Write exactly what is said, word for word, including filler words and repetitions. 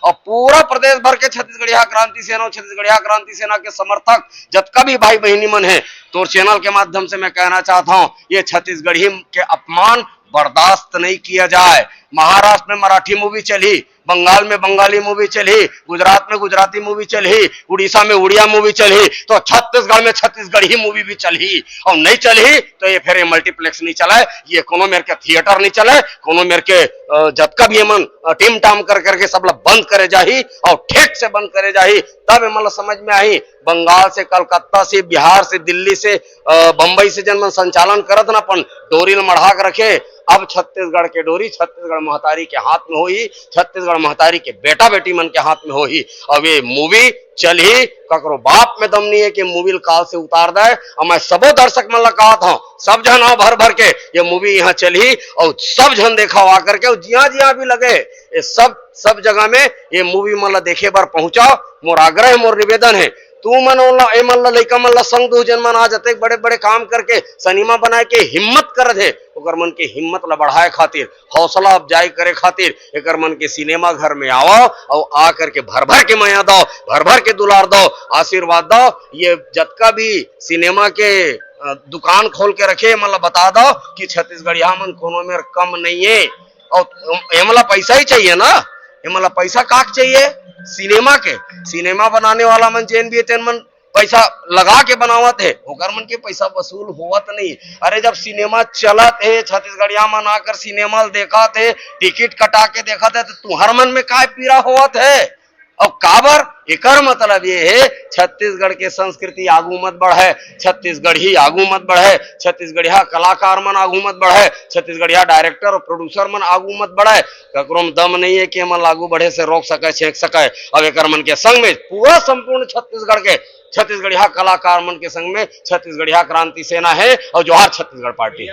अउ पूरा प्रदेश भर के छत्तीसगढ़िया क्रांति सेना अउ छत्तीसगढ़िया क्रांति सेना के समर्थक जतका भी भाई बहिनी मन हे, तोर चैनल के माध्यम से मैं कहना चाहत हंव, ये छत्तीसगढ़ी के अपमान बर्दाश्त नहीं किया जाए। महाराष्ट्र में मराठी मूवी चलही, बंगाल में बंगाली मूवी चलही, गुजरात में गुजराती मूवी चलही, उड़ीसा में उड़िया मूवी चलही, तो छत्तीसगढ़ में छत्तीसगढ़ी मूवी भी चलही, अउ नहीं चलही तो ये फिर ये मल्टीप्लेक्स नहीं चलय, ये कोनो मेर के थिएटर नहीं चलय, कोनो मेर के, अ, जतका भी एमन, अ, टीम टाम कर करके सब ला बंद करे जाही, अउ ठीक से बंद करे जाही, तब एमन ला समझ में आही। बंगाल से, कलकत्ता से, बिहार से, दिल्ली से, अ, बम्बई से जेन मन संचालन करत ना अपन डोरी ल मढ़ा के रखे, अब छत्तीसगढ़ के डोरी छत्तीसगढ़ महतारी के हाथ में होही, छत्तीसगढ़ महतारी के बेटा बेटी मन के हाथ में होही। अब ये मूवी चलही, ककरो बाप में दम नहीं है कि मूवी ल काल से उतार दे। अउ मैं सबो दर्शक मन ला कहत हंव, सब झन आओ भर भर के, ये मूवी यहाँ चलही अउ सब झन देखव आ करके, अउ जिया जिया भी लगे ये सब, सब जगह में ये मूवी मन ला देखे बर पहुंचाव। मोर आग्रह, मोर निवेदन है, तू मन ओला, ए मन ला, लइका मन ला संग दू, जेन मन आज अतेक बड़े बड़े काम करके सिनेमा बनाए के हिम्मत करत हे, ओकर मन के हिम्मत ला बढ़ाए खातिर, हौसला अफजाई करे खातिर एकर मन के सिनेमा घर में आवव अउ आ करके भर भर के मया दव, भर भर के दुलार दव, आशीर्वाद दव। ये जतका भी सिनेमा के, अ, दुकान खोल के रखे, एमन ला बता दव कि छत्तीसगढ़िया मन कोनो मेर कम नहीं है। अउ एमन ला पैसा ही चाहिए ना, एमन ला पैसा काक चाहिए? सिनेमा के, सिनेमा बनाने वाला मन जेन भी हे तेन मन पैसा लगा के बनावत हे, ओकर मन के पैसा वसूल होवत नहीं। अरे, जब सिनेमा चलत हे, छत्तीसगढ़िया मन आकर सिनेमा ल देखत हे, टिकट कटा के देखत हे, तो तुहर मन में काय पीड़ा होवत हे? अउ काबर? एकर मतलब ये हे, छत्तीसगढ़ के संस्कृति आगू मत बढ़े, छत्तीसगढ़ी आगू मत बढ़े, छत्तीसगढ़िया कलाकार मन आगू मत बढ़े, छत्तीसगढ़िया डायरेक्टर अउ प्रोड्यूसर मन आगू मत बढ़े। ककरो में दम नहीं है कि एमन ला आगू बढ़े से रोक सके, छेंक सके। अब एकर मन के संग में पूरा संपूर्ण छत्तीसगढ़ के छत्तीसगढ़िया कलाकार मन के संग में छत्तीसगढ़िया क्रांति सेना है अउ जोहार छत्तीसगढ़ पार्टी।